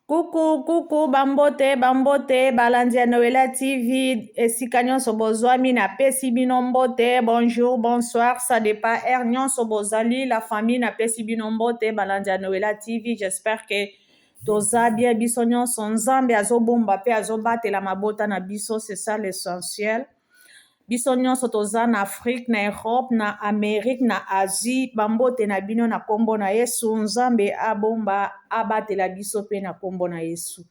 Kuku kuku bambote bambote balandi ya Noela TV esika nyonso bozwami napesi bino mbote bonjour bonsoir ça dépend heure nyonso bozali la famille napesi bino mbote balandi ya Noela TV j'espère que toza bien biso nyonso Nzambe azobomba pe azobatela mabota na biso c'est ça l'essentiel. Biso nyonso toza na Afrique, na Europe, na Amerique, na Asie, bambote na bino na kombo na Yesu. Nzambe abomba, abatela biso pe na kombo na Yesu.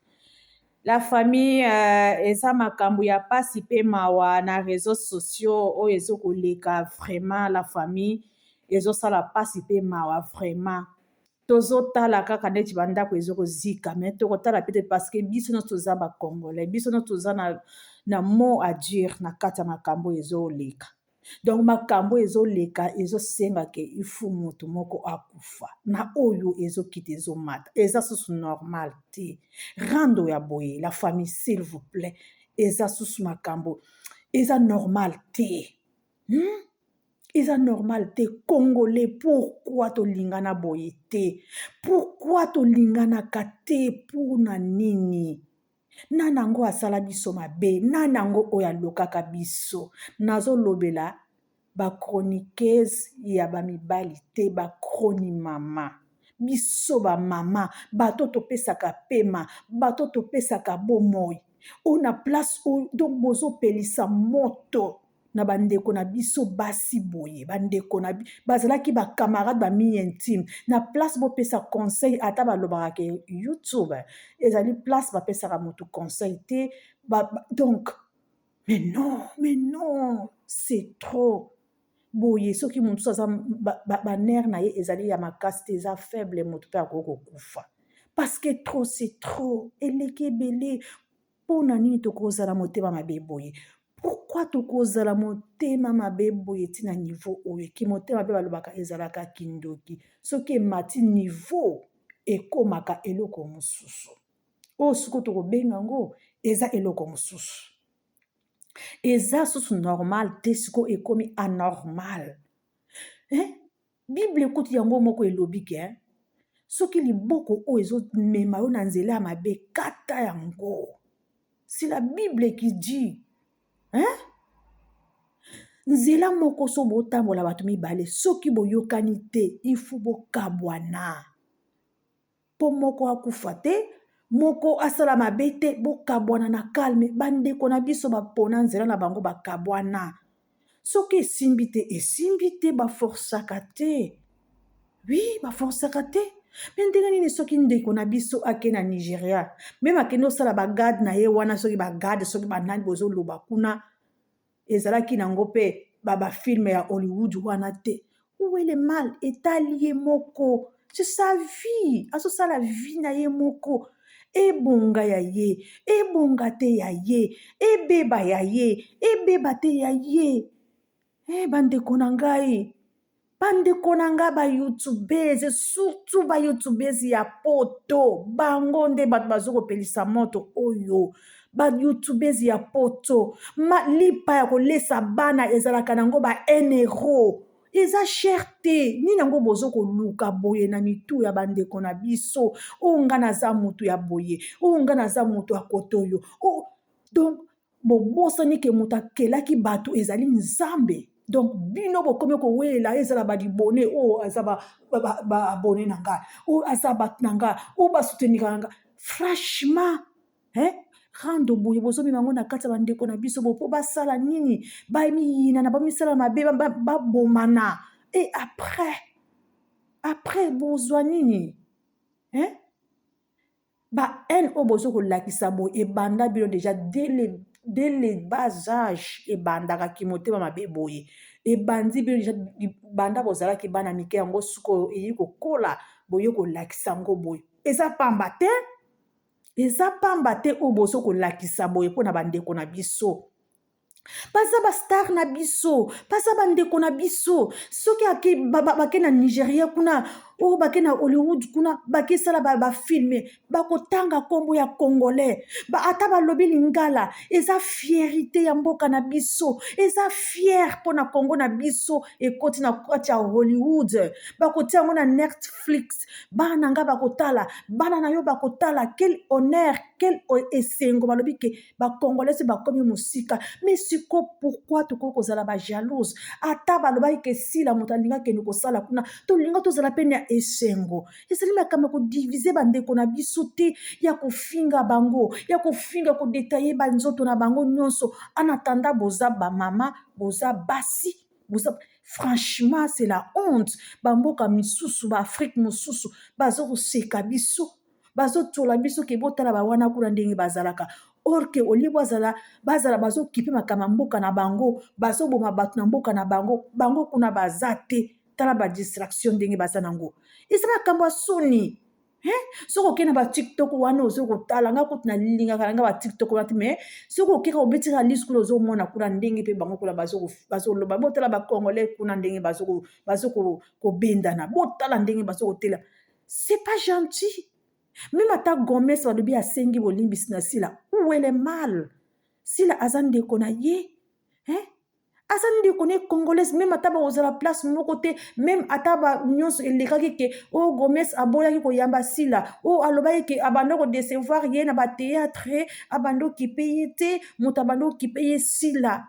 La famille euh, eza makambo ya pasi pe mawa na réseaux sociaux oyo ezokoleka vraiment la famille ezosala pasi pe mawa vraiment. Tozotala kaka neti ba ndako ezo kozika mais tokotala pe te parce que biso nionso toza ba congolais biso nionso toza na, na mot à dire na kati ya makambo oyo ezoleka donc makambo oyo ezoleka ezosenga ke il faut moto moko akufa na oyo ezokita ezomata eza susu normal te rando ya boye la famille s'il vous plaît eza susu makambo eza normal te hmm? Eza normal te congolais pourquoi tolingana boye te pourquoi tolinganaka te pona nini nani yango asala biso mabe nani yango oyo alokaka biso nazolobela ba chroniqueuse ya ba mibali te ba chronimama biso ba mama bato topesaka pema bato topesaka bomoi oyo na place oyo donc bozopelisa moto na bandeko na biso basi boye bandeko na bazalaki ba camarade ba mi intime na place bopesa conseil ata balobaka ke youtube ezali place bapesaka motu conseil te ba, ba, donc mais non mais non c'est trop boye soki moto aza banere ba, ba na ye ezali ya makasi te eza faible moto mpe akoki kokufa parce que trop c'est trop eleki ebele Mpo na nini tokozala motema mabe boye? Pourquoi tokozala motema mabe boye ti na niveau oyo? Kimotema mabe balobaka ezalaka kindoki. Soki emati niveau ekomaka eloko mosusu. Oyo sikoyo tokobenga yango eza eloko mosusu. Eza susu normal te sikoyo ekomi anormal. Eh? Bible kutu yango moko elobi ke soki liboko oyo ezomema yo na nzela ya mabe kata yango. C'est la Bible qui dit. Hein? Nzela moko so botambola bato mibale soki boyokani te il faut bokabwana. mpo moko akufa te moko asala mabe te bokabwana na calme bandeko na biso bapona nzela na bango bakabwana soki esimbi te esimbi te baforsaka te wi baforsaka te me ndenge nini soki ndeko na biso ake na nigeria meme akende osala bagade na ye wana soki bagade soki banani bozoloba kuna Ezalaki nango pe ba ba film ya Hollywood wana te. Où est le mal? Etali ye moko. C'est sa vie. Azosala vie na ye moko. Ebonga ya ye, ebonga te ya ye, ebeba ya ye, ebeba te ya ye. Eh bandeko na ngai, Bandeko na nga ba youtubese surtout ba youtubese ya poto bango nde bato bazo kopelisa moto oyo ba youtubese ya poto ma lipa ya kolesa bana ezalaka nango ba 1 euro eza cher te nini yango bozo koluka boye na mitu ya bandeko na biso oyo nga naza motu ya boye oyo nga naza motu ya kotoyo oh, donc Bobosani ke moto akelaki bato ezali Nzambe. Donc bino bokomi kowelela ezala ba libone oyo oh, aza ba, ba, ba, ba abone na ngai oyo oh, aza bato na ngai oyo oh, basouteniraka na ngai franchement hein? rando boye bozomema yango na kati ya bandeko na biso bo mpo basala nini bamiyinana bamisala mabe babomana e après après bozwa nini hein? Ba haine oyo bozo kolakisa boye ebanda bino dejà dès le dès le bas age ebandaka kimotema mabe boye ebandi bino dejà banda bozalaki bana mike yango sikoyo eye kokola boye kolakisa yango boye eza pamba te eza pamba te oyo bozo kolakisa boye mpo na bandeko na biso baza ba star na biso baza bandeko na biso soki ake ba, ba, bake na nigeria kuna Oyo bake na Hollywood kuna, bakesala bafilme, bakotanga nkombo ya Congolais ba, ata balobi lingala, eza fierité ya mboka na biso, eza fier mpo na Congo na biso. Ekoti na kati ya Hollywood, bakotia yango na Netflix, bana na nga bakotala, bana na yo bakotala. Quel honneur, quel esengo! Balobi ke Bacongolais bakomi mosika. Mais siko pourquoi tokoki kozala bajalouse? Ata balobaki ke Sila moto alingi akende kosala kuna, tolinga tozala pene ya esengo. Ezali makambo ya kodiviser bandeko na biso te, ya kofinga bango, ya kofinga, kodétailler banzoto na bango nyonso. En attendant, boza bamama, boza basi, boza, franchement, c'est la honte. Bamboka misusu, baAfrique mosusu baza koseka biso, bazotiola biso ke botala bawana kuna ndenge bazalaka. Or ke olie bazala, bazala bazokipe makambo ya mboka na bango, bazoboma bato na mboka na bango, bango kuna baza te. Tala badistraction ndenge baza nango, eza makambo ya soni. Soki okei na baTikTok wana, ozo kotala, nga kutu nalingaka na nga baTikTok wana te, mais soki okeka obetika liste kuna, ozomona kuna ndenge mpe bango kuna bazoloba: botala Bacongolais kuna ndenge bazokobendana, botala ndenge bazokotela. C'est pas gentil. Même ata Gomes balobi asengi bolimbisi na Sila, où est le mal? Sila aza ndeko na ye, hein? Aza ndeko na ye congolaise. Même ata bakozala place moko te, même ata ba nyonso elekaki ke oyo oh, Gomes aboyaki koyamba Sila, oyo oh, alobaki ke abanda kodécevoir ye na bathéâtre, abanda okipe ye te, moto abanda okipe ye Sila,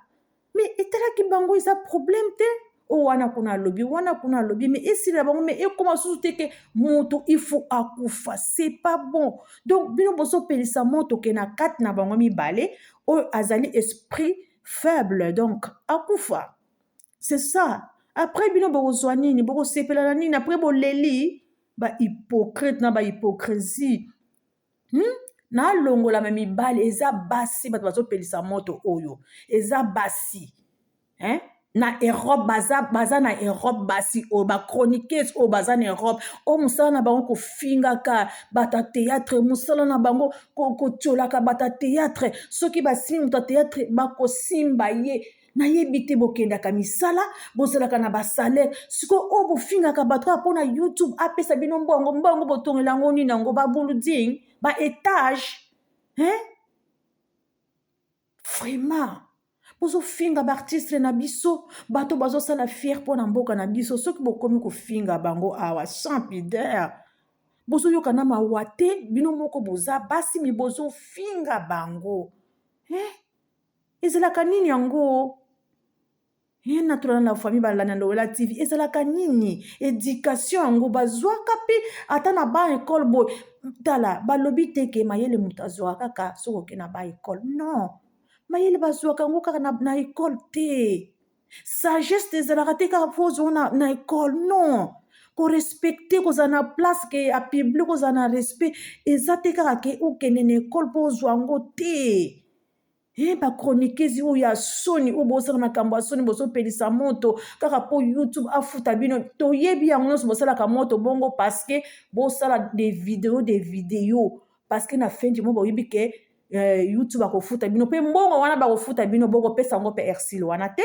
mais etalaki bango, eza problème te. Oyo wana kuna alobi, wana kuna alobi, mais esila bango. Mais ekóma susu te ke moto il faut akufa, c'est pas bon. Donc bino bozopelisa moto ke na kati na bango mibale oyo azali esprit faible, donc akufa, c'est ça. Après bino bokozwa nini? Bokosepela na nini? Après boleli bahypocrite na bahypocrisie, Nalongolama mibali, eza basi bato bazopelisa moto oyo, eza basi, hein? Na Europe baza, baza na Europe, basi oyo bachroniqueuse oyo baza na Europe, oyo mosala na bango kofingaka bato ya théâtre, mosala na bango kotiolaka bato ya théâtre. Soki basimbi moto ya théâtre, bakosimba ye. Nayebi te, bokendaka misala, bozalaka na basalaire. Sikoyo oyo bofingaka bato kaka mpona YouTube apesa bino mbongo, mbongo botongela yango nini? Yango babuilding, baétage, hein? Vraiment, bozofinga baartiste na biso, bato bazosala fier mpo na mboka na biso. Soki bokomi kofinga bango awa sans pudeur, bozoyoka na mawa te. Bino moko boza basi, mi bozofinga bango, eh? Ezalaka nini yango? Ye naturala na famille balanda Lowela TV, ezalaka nini? Éducation yango bazwaka mpe ata na ba école boye. Tala, balobi te ke mayele moto azwaka kaka soki oke na ba école. Non, mayele bazwaka yango kaka na école te. Sagesse ezalaka te kaka po ozwa na école, non. Korespecter, kozala na place ke ya public, kozala na respect, eza te kaka ke okende na école mpo ozwa yango te. E bachroniqueuse oyo ya soni, oyo bosala makambo ya soni, bozopelisa moto kaka mpo YouTube afuta bino. Toyebi yango nyonso, bosalaka moto bongo parce que bosala des vidéos, des vidéos, parce que na fin du mois boyebi ke YouTube akofuta bino mpe mbongo wana. Bakofuta bino, bokopesa yango mpe Ursule wana te,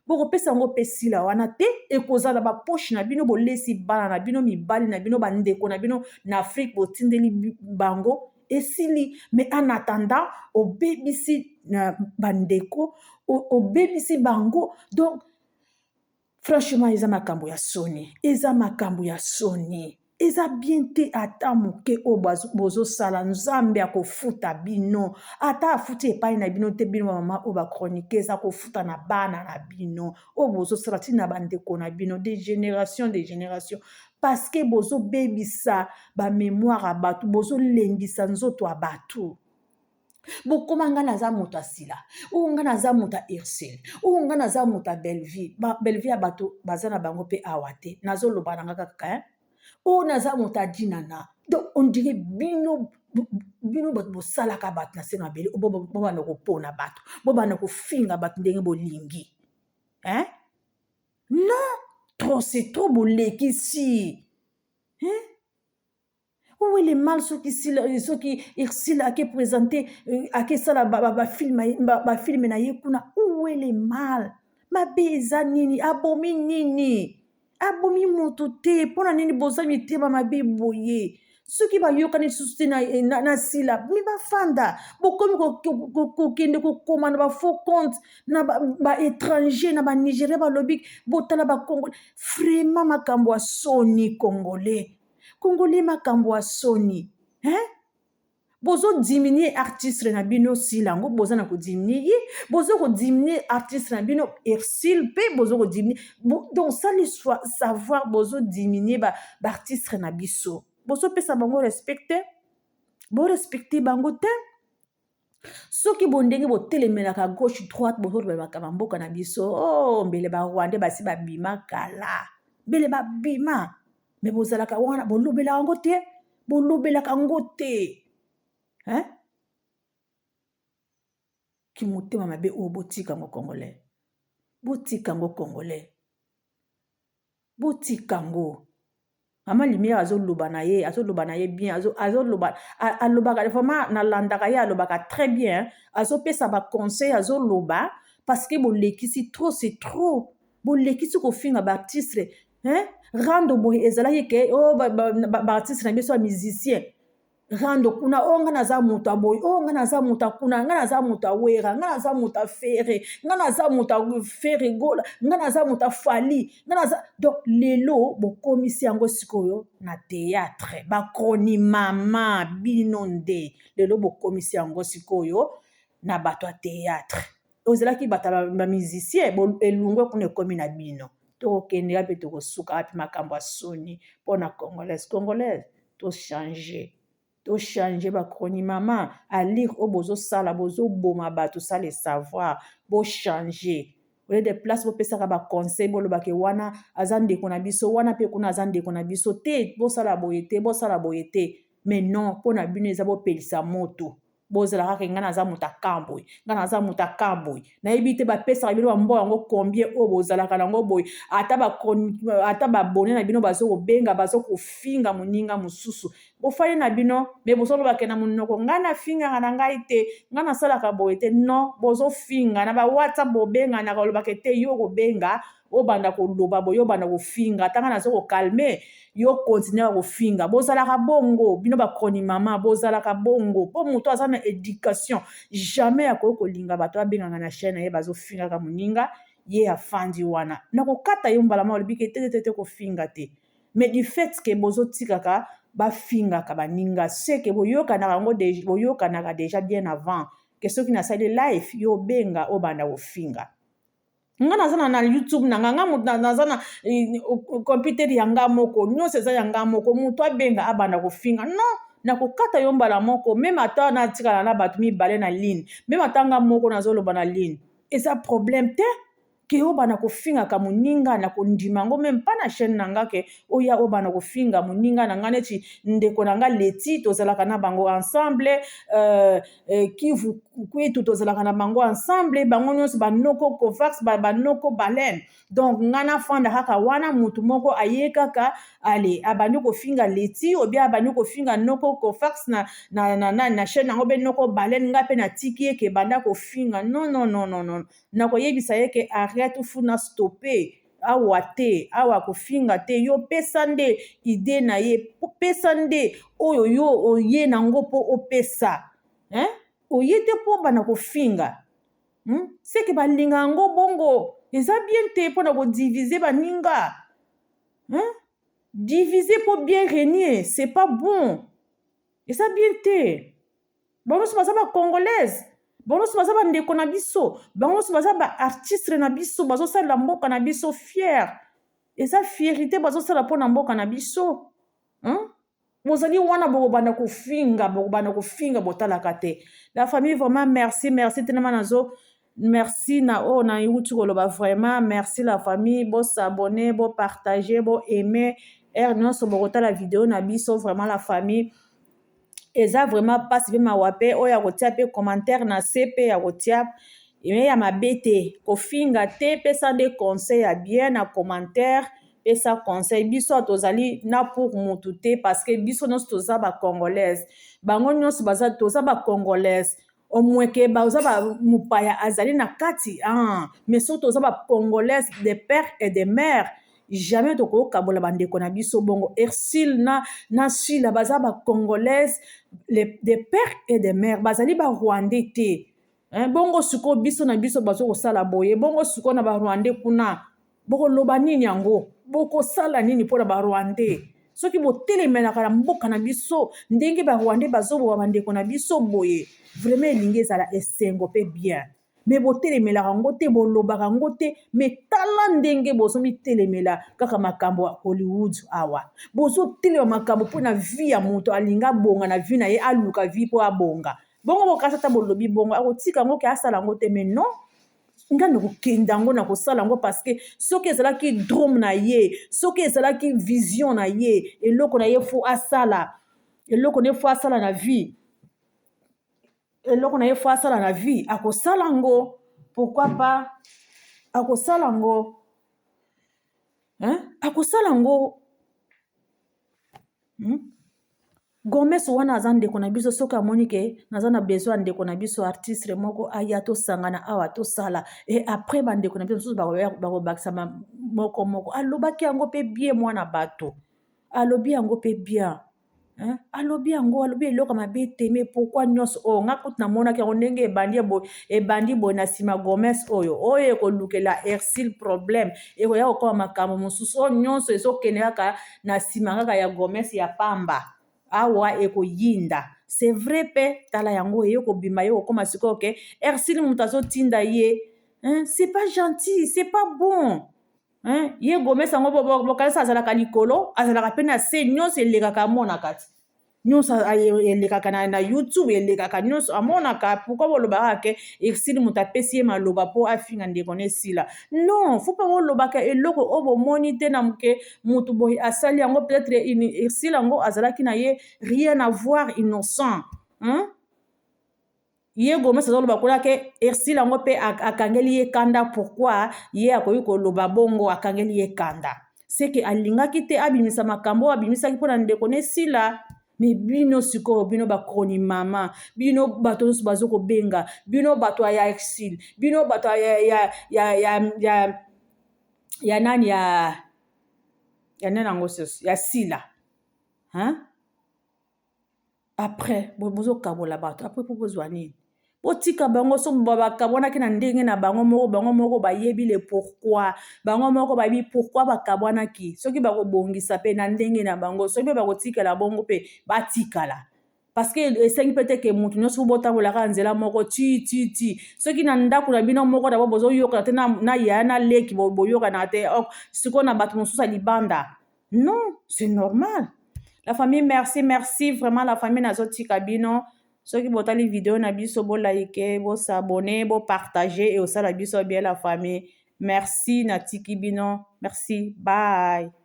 bokopesa yango mpe Sila wana te. Ekozala bapoche na bino. Bolesi bana na bino, mibali na bino, bandeko na bino na Afrique, botindeli bango, esili. Mais en attendant, obebisi na bandeko, obebisi bango. Donc franchement, eza makambo ya soni, eza makambo ya soni, eza bien te ata moke. Oyo bozosala, Nzambe akofuta bino. Ata afuti epai na bino te, bino bamama oyo bachroniqueuse, akofuta na bana na bino oyo bozosala, ntina bandeko na bino, de génération de génération, parce que bozobebisa bamémoire ya bato, bozolembisa nzoto ya bato. Bokóma: nga naza moto asila oyo, nga naza moto ya Ursule oyo, nga naza moto ya Bellevie. Bellevie ya bato baza na bango mpe awa te. Nazoloba na nga kaka oyo naza moto adinana. Donc on dirait bino, bino bato bosalaka bato na se mabele, bobanda kopona bato, bobanda kofinga bato ndenge bolingi, hein? Non, trop c'est trop, bolekisi, hein? Où est le mal soki Sila, soki Ursule ake présenter, akesala bafilme na ye kuna? Où est le mal? Mabe eza nini? Abomi nini? Abomi moto te. Mpo na nini boza mitema mabe boye? Soki bayokani lisusu te na Sila, mi bafanda. Bokomi kokende kokoma na bafaux compte na baétranger, na banigéria. Balobi botala bacongolais, vraiment makambo ya soni. Congolais, congolais, makambo ya soni, hein? Bozodiminuer artiste na bino Sila yango, boza na kodiminuer ye, boza kodiminuer artiste na bino Ursule mpe boza kodiminuer. Donc sans le savoir, bozodiminuer baartiste na biso. Bozopesa bango respect te, borespecte bango te. Soki bondenge botelemelaka gauche, droite, bozolobelaka bamboka na biso, oh, mbele barwandais basi babima kala, mbele babima. Me bozalaka wana, bolobelaka yango te, bolobelaka yango te, hein? Kimotema mabe oyo, botika yango. Congolais, botika yango. Congolais, botika yango. Mama Lumière azoloba na ye, azoloba na ye bien, azoloba, alobaka vraiment, nalandaka ye, alobaka très bien, azopesa baconseil, azoloba parce que bolekisi, trop c'est trop. Bolekisi kofinga baartiste, hein? Rando boye ezalaki ke o oh, baartiste na biso ya musicien, rando kuna o oh, nga naza moto aboye o oh, nga naza moto akuna, nga naza moto awera, nga naza moto afere, nga naza moto afere Gola, nga naza moto afali, nga naza. Donc lelo bokomisi yango sikoyo na théâtre. Bakroni mama bino nde lelo bokomisi yango sikoyo na bato ya théâtre. Ozalaki bato ya bamusicien, elungwe kuna, ekomi na bino. Tokokende wapi? Tokosuka wapi? Makambo ya soni mpo na Congolaise. Congolaise, tochange, tochange. Bakroni mama alire oyo bozosala, bozoboma bato sans le savoir. Bochange. Au lieu de place bopesaka baconseil, bolobaka wana aza ndeko na biso, wana mpe kuna aza ndeko na biso te, bosala boye te, bosala boye te. Mais non, mpo na bino eza bopelisa moto. Bozala kaka ngai naza moto akamboye, ngai naza moto akamboye. Nayebi te bapesaka bino bambo yango combien oyo bozalaka nango boye. Ata babone na bino bazo kobenga, bazo kofinga moninga mosusu, bofali na bino, me bozolobake na monoko: "Ngai nafingaka na ngai te, ngai nasalaka boye te." Non, bozofinga na bawhatsapp, bobenganaka, olobaka te, yo kobenga, obanda koloba boye, obanda kofinga. Ata ngai naza kocalmer yo, continue kofinga. Bozalaka bongo, bino bakroni mama, bozalaka bongo. Mpo moto aza na éducation, jamais akoki kolinga bato abengaka na chaîne na ye, bazofingaka moninga, ye afandi wana. Nakokata ye mbala moko, alobi ke te, te, te, kofinga te. Mais du fait ke bozotikaka bafingaka baninga, seke boyokanaka yango, boyokanaka déjà bien avant ke soki nasali live, yo obenga, obanda kofinga. Nga naza na YouTube na nga, nga moto naza na computer ya nga moko, nyonso eza ya nga moko. Moto abenga, abanda kofinga, non, nakokata yo mbala moko. Même ata natikala na bato mibale na ligne, même ata nga moko nazoloba na ligne, eza problème te ke obanda kofingaka moninga. Na kondima yango même mpa na chaîne na nga ke oya obanda kofinga moninga na nga, neti ndeko na nga Leti, tozalaka na bango ensemble, Kivu Kwitu, tozalaka na bango ensemble, bango nyonso banoko Covax, banoko Baleine. Donc nga nafanda kaka wana, motu moko aye kaka, ale abandi kofinga Leti, obia abandi kofinga noko Cofax na chaîne yango, mpe noko Baleine, nga mpe natiki ye ke banda kofinga. Non, non, non, non, non, nakoyebisa ye ke arrête, funa stoppe awa te, awa kofinga te. Yo pesa nde idée na ye, pesa nde oyo yo oye nango mpo opesa, hein? Oye te mpo bana kofinga, Seke balinga yango bongo, eza bien te mpona kodiviser baninga, hein? Diviser mpo bien régner, c'est pas bon, eza bien te. Bango nyonso baza bacongolaise, bango nyonso baza bandeko na biso, bango nyonso baza baartiste na biso, bazosalela mboka na biso fier, eza fierté bazosala mpona mboka na biso, hein? Bozali wana, bokobanda kofinga, bokobanda kofinga, botalaka te. La famille, vraiment merci, merci tenema nazo merci na oyo nayuti koloba. Vraiment merci la famille. Bos'abonner, bopartager, boaimer heure nyonso bokotala video na biso. Vraiment la famille, eza vraiment mpasi mpe mawa mpe oyo ya kotia mpe commentaire na se mpe ya kotia me ya mabe te, kofinga te. Pesa nde conseil ya bien na commentaire, pesa conseil. Biso tozali na pour mutu te, parce que biso nyonso toza bacongolaise, bango nyonso baza, toza bacongolaise. Omweke baza mopaya azali na kati, ah, mais soki toza bacongolaise de père et de mère. Jamais tokokabola bandeko na biso bongo. Ursule na Sila baza bacongolaise de père et de mère, bazali barwandais te. Bongo sikoyo biso na biso bazo kosala boye, bongo sikoyo na barwandais kuna bokoloba nini yango? Bokosala nini mpona barwandais soki botelemelaka na mboka na biso ndenge barwandais bazoboma bandeko na biso boye? Vraiment, elingi ezala esengo mpe bien, mais botelemelaka yango te, bolobaka yango te. Mais tala ndenge bozomitelemela kaka makambo ya Hollywood awa. Bozotelema makambo mpona vie ya moto alingi abonga na vie na ye, aluka vie mpo abonga bongo. Bokasi ata bolobi bongo, akotika yango ke asala yango te. Mais non, ngai na kokende yango na kosala yango, parce que soki ezalaki dream na ye, soki ezalaki vision na ye, eloko na ye faut asala, eloko na ye faut asala na vie, eloko na ye faut asala na vie, akosala yango. Pourquoi pas? Akosala yango, hein? Akosala yango, Gomes wana aza ndeko na biso. Soki amoni ke naza na besoin ya ndeko na biso artiste moko aya, tosangana awa, tosala, et après bandeko na biso mosusu bakobakisa moko moko. Alobaki yango mpe bien, mwana bato alobi yango mpe bien, hein? Alobi yango, alobi eloko mabe te. Mais pourquoi nyonso oyo? Nga kutu namonaki yango ndenge ebandi boye, ebandi boye na nsima. Gomes oyo ekolukela Ursule problème, ekoya kokoma makambo mosusu. Oyo nyonso ezokende kaka na nsima kaka ya Gomes ya pamba awa, ekoyinda. C'est vrai mpe, tala yango eye kobima, ye kokóma sikoyo ke Ursule moto azotinda ye, hein? C'est pas gentil, c'est pas bon, hein? Ye Gomes yango, bokanisa azalaka likolo, azalaka mpe na se. Nyonso elekaka, amonaka ti nyonso elekaka na YouTube, elekaka nyonso, amonaka. Pourquoi bolobaka ke Ursule moto apesi ye maloba mpo afinga ndeko na esila? Non, faut pas bolobaka eloko oyo bomoni te na moke. Moto boye asali yango, peut-être Ursule yango azalaki na ye rien à voir, innocent, hein? Ye Gomes azoloba kuna ke Ursule yango mpe akangeli ye kanda. Pourquoi ye akoki koloba bongo? Akangeli ye kanda, seke alingaki te abimisa makambo oyo abimisaki mpona ndeko na esila. Mais bino sikoyo, bino bakroni mama, bino bato nyonso bazo kobenga bino bato ya Ursule, bino bato ya nani, ya nani yango susu, ya Sila, hein? Après bozokabola bato, après mpo bozwa nini? Botika bango. So bakabwanaki na ndenge na bango moko, bango moko bayebi le pourquoi, bango moko bayebi pourquoi bakabwanaki. Soki bakobongisa mpe na ndenge na bango, soki mpe bakotikala bongo mpe batikala, parce que esengi mpe te ke motu nyonso botambolaka nzela moko ti ti ti. Soki na ndako na bino moko d'abord bozoyokana te, na yaya na leki boyokana te, sikoyo na bato mosusu ya libanda? Non, c'est normal. La famille, merci, merci vraiment la famille. Nazotika bino. Soki botali video na biso, bolike, bos'abonner, bopartager, e osala biso bien. La famille, merci, natiki bino. Merci, bye.